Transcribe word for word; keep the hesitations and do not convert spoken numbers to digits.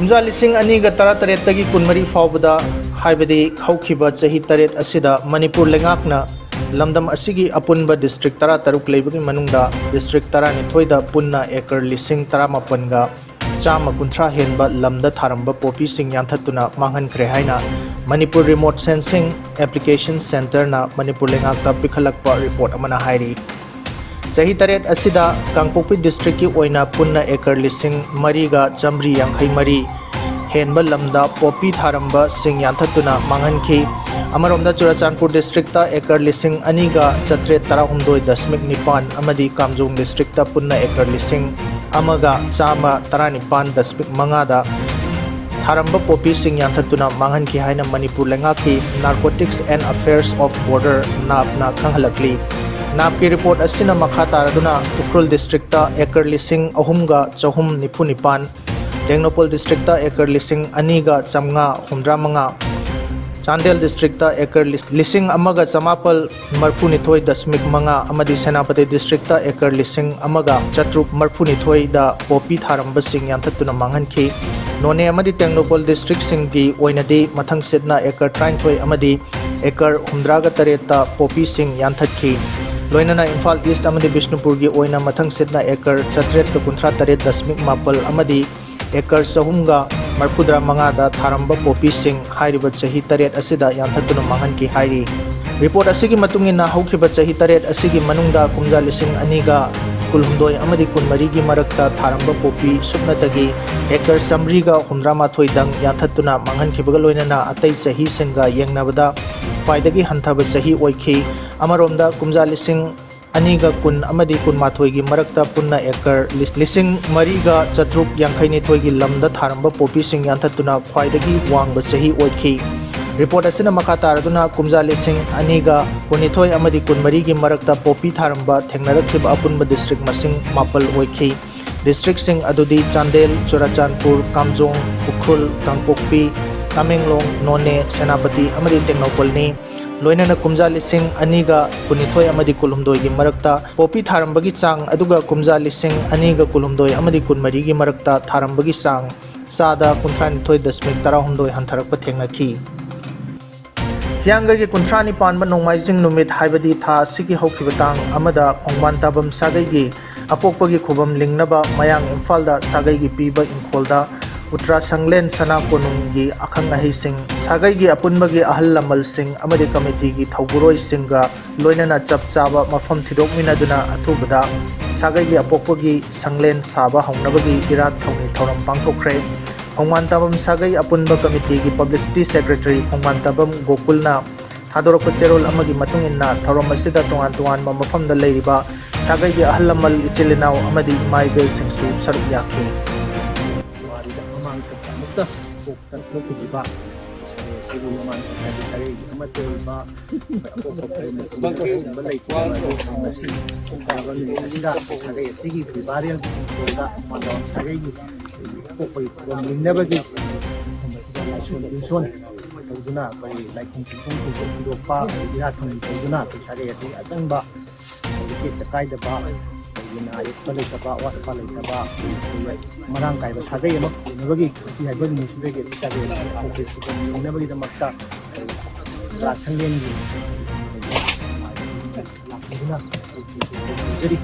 ꯀꯨꯝꯖꯥ ꯂꯤꯁꯤꯡ ꯑꯅꯤꯒ ꯇꯔꯥꯇꯔꯦꯠꯇꯒꯤ ꯀꯨꯟꯃꯔꯤ ꯐꯥꯎꯕꯗ, ꯍꯥꯏꯕꯗꯤ ꯍꯧꯈꯤꯕ ꯆꯍꯤ ꯇꯔꯦꯠ ꯑꯁꯤꯗ, ꯃꯅꯤꯄꯨꯔ ꯂꯩꯉꯥꯛꯅ ꯂꯝꯗꯝ ꯑꯁꯤꯒꯤ ꯑꯄꯨꯟꯕ district ꯇꯔꯥꯇꯔꯨꯛ ꯂꯩꯕꯒꯤ ꯃꯅꯨꯡꯗ district ꯇꯔꯥꯅꯤꯊꯣꯏꯗ ꯄꯨꯟꯅ acre ꯂꯤꯁꯤꯡ ꯇꯔꯥꯃꯥꯄꯟꯒ ꯆꯥꯝꯃ ꯀꯨꯟꯊ꯭ꯔꯥ ꯍꯦꯟꯕ ꯂꯝꯗ ꯊꯥꯔꯝꯕ ꯄꯣꯄꯤꯁꯤꯡ ꯌꯥꯟꯊꯠꯇꯨꯅ ꯃꯥꯡꯍꯟꯈ꯭ꯔꯦ ꯍꯥꯏꯅ Manipur Remote Sensing Application Centreꯅ Manipur ꯂꯩꯉꯥꯛꯇ ꯄꯤꯈꯠꯂꯛꯄ report ꯑꯃꯅ ꯍꯥꯏꯔꯤ꯫ ꯆꯍꯤ ꯇꯔꯦꯠ ꯑꯁꯤꯗ ꯀꯥꯡꯄꯣꯛꯄꯤ districtꯀꯤ ꯑꯣꯏꯅ ꯄꯨꯟꯅ acre ꯂꯤꯁꯤꯡ ꯃꯔꯤꯒ ꯆꯥꯝꯃꯔꯤ ꯌꯥꯡꯈꯩ ꯃꯔꯤ ꯍꯦꯟꯕ ꯂꯝꯗ ꯄꯣꯄꯤ ꯊꯥꯔꯝꯕꯁꯤꯡ ꯌꯥꯟꯊꯠꯇꯨꯅ ꯃꯥꯡꯍꯟꯈꯤ꯫ ꯑꯃꯔꯣꯝꯗ, ꯆꯨꯔꯆꯥꯟꯄꯨꯔ districtꯇ acre ꯂꯤꯁꯤꯡ ꯑꯅꯤꯒ ꯆꯥꯇ꯭ꯔꯦꯠ ꯇꯔꯥꯍꯨꯝꯗꯣꯏ ꯗꯁꯃꯤꯛ ꯅꯤꯄꯥꯟ ꯑꯃꯗꯤ ꯀꯥꯝꯖꯣꯡ districtꯇ ꯄꯨꯟꯅ acre ꯂꯤꯁꯤꯡ ꯑꯃꯒ ꯆꯥꯝꯃ ꯇꯔꯥꯅꯤꯄꯥꯟ ꯗꯁꯃꯤꯛ ꯃꯉꯥꯗ ꯊꯥꯔꯝꯕ ꯄꯣꯄꯤꯁꯤꯡ ꯌꯥꯟꯊꯠꯇꯨꯅ ꯃꯥꯡꯍꯟꯈꯤ ꯍꯥꯏꯅ ꯃꯅꯤꯄꯨꯔ ꯂꯩꯉꯥꯛꯀꯤ Narcotics and Affairs of Border, NAPNꯅ ꯈꯪꯍꯜꯂꯛꯂꯤ꯫ NAPꯀꯤ report ꯑꯁꯤꯅ ꯃꯈꯥ ꯇꯥꯔꯗꯨꯅ ꯎꯈ꯭ꯔꯨꯜ districtꯇ acre ꯂꯤꯁꯤꯡ ꯑꯍꯨꯝꯒ ꯆꯍꯨꯝ ꯅꯤꯐꯨ ꯅꯤꯄꯥꯟ, ꯇꯦꯡꯅꯧꯄꯜ districtꯇ acre ꯂꯤꯁꯤꯡ ꯑꯅꯤꯒ ꯆꯥꯝꯃꯉꯥ ꯍꯨꯝꯗ꯭ꯔꯥ ꯃꯉꯥ, ꯆꯥꯟꯗꯦꯜ districtꯇ acre ꯂꯤꯁꯤꯡ ꯑꯃꯒ ꯆꯃꯥꯄꯜ ꯃꯔꯐꯨꯅꯤꯊꯣꯏ ꯗꯁꯃꯤꯛ ꯃꯉꯥ ꯑꯃꯗꯤ ꯁꯦꯅꯥꯄꯇꯤ districtꯇ acre ꯂꯤꯁꯤꯡ ꯑꯃꯒ ꯆꯥꯇ꯭ꯔꯨꯛ ꯃꯔꯐꯨꯅꯤꯊꯣꯏꯗ ꯄꯣꯄꯤ ꯊꯥꯔꯝꯕꯁꯤꯡ ꯌꯥꯟꯊꯠꯇꯨꯅ ꯃꯥꯡꯍꯟꯈꯤ꯫ ꯅꯣꯅꯦ ꯑꯃꯗꯤ ꯇꯦꯡꯅꯧꯄꯜ districtꯁꯤꯡꯒꯤ ꯑꯣꯏꯅꯗꯤ ꯃꯊꯪ ꯁꯤꯠꯅ acre ꯇꯔꯥꯅꯤꯊꯣꯏ ꯑꯃꯗꯤ acre ꯍꯨꯝꯗ꯭ꯔꯥꯒ ꯇꯔꯦꯠꯇ ꯄꯣꯄꯤꯁꯤꯡ ꯌꯥꯟꯊꯠꯈꯤ꯫ ꯂꯣꯏꯅꯅ ꯏꯝꯐꯥꯜ East ꯑꯃꯗꯤ ꯕꯤꯁꯅꯨꯄꯨꯔꯒꯤ ꯑꯣꯏꯅ ꯃꯊꯪ ꯁꯤꯠꯅ acre ꯆꯥꯇ꯭ꯔꯦꯠꯀ ꯀꯨꯟꯊ꯭ꯔꯥ ꯇꯔꯦꯠ ꯗꯁꯃꯤꯛ ꯃꯥꯄꯜ ꯑꯃꯗꯤ acre ꯆꯍꯨꯝꯒ ꯃꯔꯐꯨꯇꯔꯥ ꯃꯉꯥꯗ ꯊꯥꯔꯝꯕ ꯄꯣꯄꯤꯁꯤꯡ ꯍꯥꯏꯔꯤꯕ ꯆꯍꯤ ꯇꯔꯦꯠ ꯑꯁꯤꯗ ꯌꯥꯟꯊꯠꯇꯨꯅ ꯃꯥꯡꯍꯟꯈꯤ ꯍꯥꯏꯔꯤ꯫ Report ꯑꯁꯤꯒꯤ ꯃꯇꯨꯡ ꯏꯟꯅ, ꯍꯧꯈꯤꯕ ꯆꯍꯤ ꯇꯔꯦꯠ ꯑꯁꯤꯒꯤ ꯃꯅꯨꯡꯗ ꯀꯨꯝꯖꯥ ꯂꯤꯁꯤꯡ ꯑꯅꯤꯒ ꯀꯨꯟꯍꯨꯝꯗꯣꯏ ꯑꯃꯗꯤ ꯀꯨꯟꯃꯔꯤꯒꯤ ꯃꯔꯛꯇ ꯊꯥꯔꯝꯕ ꯄꯣꯄꯤ ꯁꯨꯞꯅꯇꯒꯤ acre ꯆꯥꯃꯔꯤꯒ ꯍꯨꯝꯗ꯭ꯔꯥꯃꯥꯊꯣꯏꯗꯪ ꯌꯥꯟꯊꯠꯇꯨꯅ ꯃꯥꯡꯍꯟꯈꯤꯕꯒ ꯂꯣꯏꯅꯅ ꯑꯇꯩ ꯆꯍꯤꯁꯤꯡꯒ ꯌꯦꯡꯅꯕꯗ ꯈ꯭ꯋꯥꯏꯗꯒꯤ ꯍꯟꯊꯕ ꯆꯍꯤ ꯑꯣꯏꯈꯤ꯫ ꯑꯃꯔꯣꯝꯗ, ꯀꯨꯝꯖꯥ ꯂꯤꯁꯤꯡ ꯑꯅꯤꯒ ꯀꯨꯟ ꯑꯃꯗꯤ ꯀꯨꯟꯃꯥꯊꯣꯏꯒꯤ ꯃꯔꯛꯇ ꯄꯨꯟꯅ acre ꯂꯤꯁꯤꯡ ꯃꯔꯤꯒ ꯆꯥꯇ꯭ꯔꯨꯛ ꯌꯥꯡꯈꯩꯅꯤꯊꯣꯏꯒꯤ ꯂꯝꯗ ꯊꯥꯔꯝꯕ ꯄꯣꯄꯤꯁꯤꯡ ꯌꯥꯟꯊꯠꯇꯨꯅ ꯈ꯭ꯋꯥꯏꯗꯒꯤ ꯋꯥꯡꯕ ꯆꯍꯤ ꯑꯣꯏꯈꯤ꯫ Report ꯑꯁꯤꯅ ꯃꯈꯥ ꯇꯥꯔꯗꯨꯅ ꯀꯨꯝꯖꯥ ꯂꯤꯁꯤꯡ ꯑꯅꯤꯒ ꯀꯨꯟꯅꯤꯊꯣꯏ ꯑꯃꯗꯤ ꯀꯨꯟꯃꯔꯤꯒꯤ ꯃꯔꯛꯇ ꯄꯣꯄꯤ ꯊꯥꯔꯝꯕ ꯊꯦꯡꯅꯔꯛꯈꯤꯕ ꯑꯄꯨꯟꯕ district ꯃꯁꯤꯡ ꯃꯥꯄꯜ ꯑꯣꯏꯈꯤ꯫ Districtꯁꯤꯡ ꯑꯗꯨꯗꯤ ꯆꯥꯟꯗꯦꯜ, ꯆꯨꯔꯆꯥꯟꯄꯨꯔ, ꯀꯥꯝꯖꯣꯡ, ꯎꯈ꯭ꯔꯨꯜ, ꯀꯥꯡꯄꯣꯛꯄꯤ, ꯇꯃꯦꯡꯂꯣꯡ, ꯅꯣꯅꯦ, ꯁꯦꯅꯥꯄꯇꯤ ꯑꯃꯗꯤ ꯇꯦꯡꯅꯧꯄꯜꯅꯤ꯫ ꯂꯣꯏꯅꯅ ꯀꯨꯝꯖꯥ ꯂꯤꯁꯤꯡ ꯑꯅꯤꯒ ꯀꯨꯟꯅꯤꯊꯣꯏ ꯑꯃꯗꯤ ꯀꯨꯟꯍꯨꯝꯗꯣꯏꯒꯤ ꯃꯔꯛꯇ ꯄꯣꯄꯤ ꯊꯥꯔꯝꯕꯒꯤ ꯆꯥꯡ, ꯑꯗꯨꯒ ꯀꯨꯝꯖꯥ ꯂꯤꯁꯤꯡ ꯑꯅꯤꯒ ꯀꯨꯟꯍꯨꯝꯗꯣꯏ ꯑꯃꯗꯤ ꯀꯨꯟꯃꯔꯤꯒꯤ ꯃꯔꯛꯇ ꯊꯥꯔꯝꯕꯒꯤ ꯆꯥꯡ ꯆꯥꯗ ꯀꯨꯟꯊ꯭ꯔꯥ ꯅꯤꯊꯣꯏ ꯗꯁꯃꯤꯛ ꯇꯔꯥ ꯍꯨꯝꯗꯣꯏ ꯍꯟꯊꯔꯛꯄ ꯊꯦꯡꯅꯈꯤ꯫ ꯍꯤꯌꯥꯡꯒꯩꯒꯤ ꯀꯨꯟꯊ꯭ꯔꯥ ꯅꯤꯄꯥꯟꯕ ꯅꯣꯡꯃꯥꯏꯖꯤꯡ ꯅꯨꯃꯤꯠ, ꯍꯥꯏꯕꯗꯤ ꯊꯥ ꯑꯁꯤꯒꯤ ꯍꯧꯈꯤꯕ ꯇꯥꯡ ꯑꯃꯗ, ꯈꯣꯡꯕꯥꯟ ꯇꯥꯕꯝ ꯁꯥꯒꯩꯒꯤ ꯑꯄꯣꯛꯄꯒꯤ ꯈꯨꯕꯝ ꯂꯤꯡꯅꯕ ꯃꯌꯥꯡ ꯏꯝꯐꯥꯜꯗ ꯁꯥꯒꯩꯒꯤ ꯄꯤꯕ ꯏꯪꯈꯣꯜꯗ ꯎꯇ꯭ꯔꯥ ꯁꯪꯂꯦꯟ ꯁꯅꯥ ꯀꯣꯅꯨꯡꯒꯤ ꯑꯈꯪ ꯑꯍꯩꯁꯤꯡ, ꯁꯥꯒꯩꯒꯤ ꯑꯄꯨꯟꯕꯒꯤ ꯑꯍꯜ ꯂꯃꯜꯁꯤꯡ ꯑꯃꯗꯤ ꯀꯃꯤꯇꯤꯒꯤ ꯊꯧꯕꯨꯔꯣꯏꯁꯤꯡꯒ ꯂꯣꯏꯅꯅ ꯆꯞ ꯆꯥꯕ ꯃꯐꯝ ꯊꯤꯗꯣꯛꯃꯤꯟꯅꯗꯨꯅ ꯑꯊꯨꯕꯗ ꯁꯥꯒꯩꯒꯤ ꯑꯄꯣꯛꯄꯒꯤ ꯁꯪꯂꯦꯟ ꯁꯥꯕ ꯍꯧꯅꯕꯒꯤ ꯏꯔꯥꯠ ꯊꯧꯅꯤ ꯊꯧꯔꯝ ꯄꯥꯡꯊꯣꯛꯈ꯭ꯔꯦ꯫ ꯈꯣꯡꯕꯥꯟ ꯇꯥꯕꯝ ꯁꯥꯒꯩ ꯑꯄꯨꯟꯕ ꯀꯃꯤꯇꯤꯒꯤ ꯄꯕ꯭ꯂꯤꯁꯤꯇꯤ ꯁꯦꯀ꯭ꯔꯦꯇꯔꯤ ꯈꯣꯡꯕꯥꯟ ꯇꯥꯕꯝ ꯒꯣꯀꯨꯜꯅ ꯊꯥꯗꯣꯔꯛꯄ ꯆꯦꯔꯣꯜ ꯑꯃꯒꯤ ꯃꯇꯨꯡ ꯏꯟꯅ, ꯊꯧꯔꯝ ꯑꯁꯤꯗ ꯇꯣꯉꯥꯟ ꯇꯣꯉꯥꯟꯕ ꯃꯐꯝꯗ ꯂꯩꯔꯤꯕ ꯁꯥꯒꯩꯒꯤ ꯑꯍꯜ ꯂꯃꯟ, ꯏꯆꯤꯜ ꯏꯅꯥꯎ ꯑꯃꯗꯤ ꯏꯃꯥ ꯏꯕꯦꯜꯁꯤꯡꯁꯨ ꯁꯔꯨꯛ ꯌꯥꯈꯤ꯫ ꯋꯥꯔꯤꯗ ꯃꯃꯥꯡ ꯊꯣꯛꯈꯤꯕ ꯁꯥꯒꯩ ꯑꯁꯤꯕꯨ ꯃꯃꯥꯡ ꯊꯣꯛꯈꯤꯕ ꯁꯥꯒꯩꯒꯤ ꯑꯃꯠꯇ ꯑꯣꯏꯕ ꯑꯩꯈꯣꯏ ꯑꯄꯣꯛꯄ ꯈꯨꯕꯝ ꯑꯁꯤꯒꯤ ꯂꯩꯇꯦ꯫ ꯉꯁꯤ ꯊꯣꯛꯂꯕ ꯅꯨꯃꯤꯠ ꯑꯁꯤꯗ ꯁꯥꯒꯩ ꯑꯁꯤꯒꯤ ꯐꯤꯕꯥꯔꯦꯜꯒꯤ ꯏꯪꯈꯣꯜꯗ ꯃꯥꯂꯦꯝ ꯁꯥꯒꯩꯒꯤ ꯑꯄꯣꯛꯄꯒꯤ ꯈꯨꯕꯝ ꯂꯤꯡꯅꯕꯒꯤ ꯂꯥꯏꯁꯣꯟ ꯇꯤꯟꯁꯣꯟ ꯇꯧꯗꯨꯅ, ꯑꯩꯈꯣꯏ ꯂꯥꯏꯈꯨꯝ ꯇꯤꯟꯈꯣꯡ ꯇꯤꯟꯈꯣꯡ ꯊꯤꯗꯣꯛꯄ, ꯏꯔꯥꯠ ꯊꯧꯅꯤ ꯇꯧꯗꯨꯅ ꯑꯩꯈꯣꯏ ꯁꯥꯒꯩ ꯑꯁꯤ ꯑꯆꯪꯕ ꯇꯦꯛꯇ ꯀꯥꯏꯗꯕ, ꯑꯩꯈꯣꯏꯒꯤ ꯅꯥ ꯌꯦꯛꯄ ꯂꯩꯇꯕ, ꯑꯋꯥꯠ ꯑꯄꯥ ꯂꯩꯇꯕ, ꯑꯩꯈꯣꯏ ꯃꯔꯥꯡ ꯀꯥꯏꯕ ꯁꯥꯒꯩ ꯑꯃ ꯑꯣꯏꯅꯕꯒꯤ ꯉꯁꯤ ꯍꯥꯏꯕ ꯅꯨꯃꯤꯠꯁꯤꯗꯒꯤ ꯁꯥꯒꯩ ꯑꯁꯤ ꯑꯩꯈꯣꯏ ꯈꯨꯗꯣꯡ ꯌꯦꯡꯅꯕꯒꯤꯗꯃꯛꯇ ꯂꯥꯁꯪꯂꯦꯟꯒꯤ ꯂꯥꯛꯄꯤꯗꯨꯅ ꯇꯧꯖꯔꯤ꯫